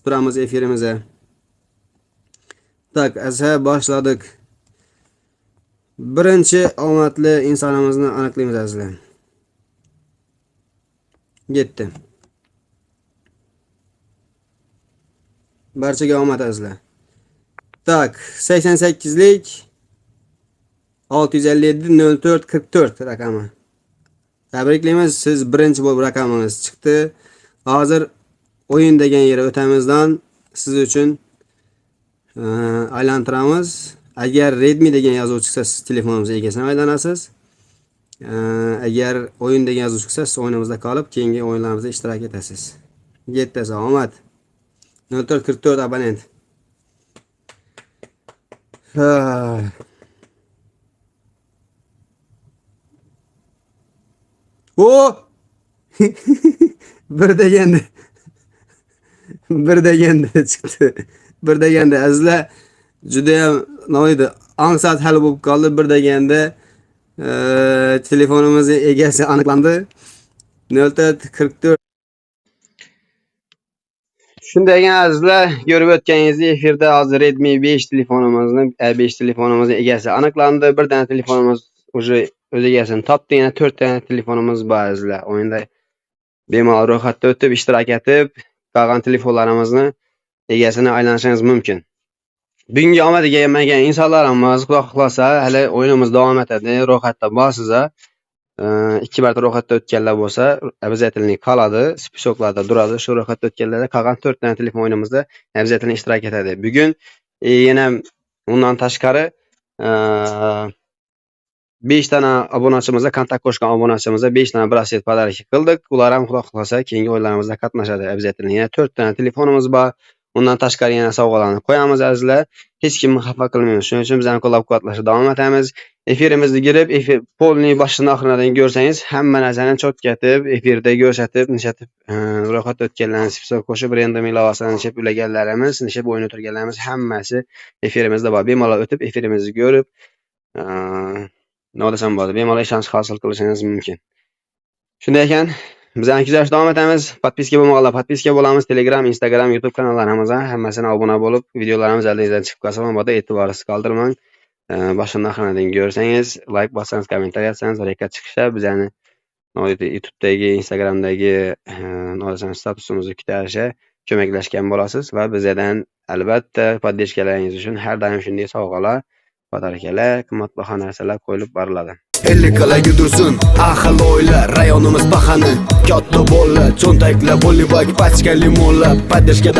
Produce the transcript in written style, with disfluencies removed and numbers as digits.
turamiz efirimizga. Так, asa boshladik. Birinchi omadli insonimizni aniqlaymiz, azizlar. Ketdi. Barchaga omad, azizlar. Так, 88lik 657 04 44 raqami. Tabriklaymiz, siz birinchi bo'lib raqamingiz chiqdi. Hozir o'yin degan yerga o'tamizdan siz uchun aylantiramiz. Agar Redmi degan yozuv chiqsa, siz telefonimiz egasini aylanasiz. Agar o'yin degan yozuv chiqsa, siz o'yinimizda qolib, keyingi o'yinlarimizda ishtirok etasiz. Yettasi omad. 0444 abonent. Ha. O! Bir deganda bir deganda chiqdi. Bir deganda, azizlar, judayam nima deydi, ansat hal bo'lib qoldi. Bir deganda telefonimizni egasi aniqlandi. 0444. Shunday ekan, azizlar, ko'rib o'tganingizdek, efirda hozir Redmi 5 telefonimizni, 5 telefonimizni egasi aniqlandi. Bir dona telefonimiz уже o'z egasini topdi. Yana 4 dona telefonimiz bor, azizlar. O'yinda bemalol ro'yxatdan o'tib, ishtirok etib, qolgan telefonlarimizni egasini aylanishingiz mumkin. Bugungi omadi kelmagan insonlarimiz, Xudo xohlasa, hali o'yinimiz davom etadi. Ro'yxatda borsiz, ikki marta ro'yxatda o'tganlar bo'lsa, обязательно qoladi, список larda turadi. Shu ro'yxatda o'tganlarda qolgan 4 dona telefon o'yinimizda обязательно ishtirok etadi. Bugun yana undan tashqari 5 dona obunachimizga, kontakt qo'shgan obunachimizga 5 dona braslet подарок qildik. Ular ham, Xudo xohlasa, keyingi o'yinlarimizda qatnashadi обязательно. Yana 4 dona telefonimiz bor. Undan tashqari yana sovg'alarni qo'yamiz, azizlar. Hech kimni xafa qilmaymiz. Shuning uchun bizani qo'llab-quvvatlashda davom etamiz. Efirimizni girib, efir полный boshidan oxiridan ko'rsangiz, hamma narsani чётко etib, efirda ko'rsatib, nishatib, ro'yxatda o'tganlarni список qo'shib, random ilovasini nishab ulaganlarimiz, nishab o'yin o'tirganlarimiz hammasi efirimizda bor. Bemalol o'tib, efirimizni ko'rib, nima desam bo'ladi, bemalol ishonch hosil qilishingiz mumkin. Shunday ekan, bizani kuzatishda davom etamiz. Подписка bo'lmaganlar подписка bo'lamiz. Telegram, Instagram, YouTube kanallarimizga hammasini obuna bo'lib, videolarimiz oldingizdan chiqib qolsa, mabodo e'tiborsiz qoldirmang. Boshidan oxiridan ko'rsangiz, like bossangiz, kommentariy yozsangiz, reka chiqishsa, bizani YouTube'dagi, Instagramdagi nima desam, statusimizni ko'tarishga ko'maklashgan bo'lasiz va bizadan albatta поддержка laringiz uchun har doim shunday sovg'alar, подарка lar, qimmatbaho narsalar qo'yilib boriladi. Ellikalaga dursun ahil o'yla, rayonimiz bahani. Katta bola cho'ntaklar, polibag, pachka limonlar, поддержка.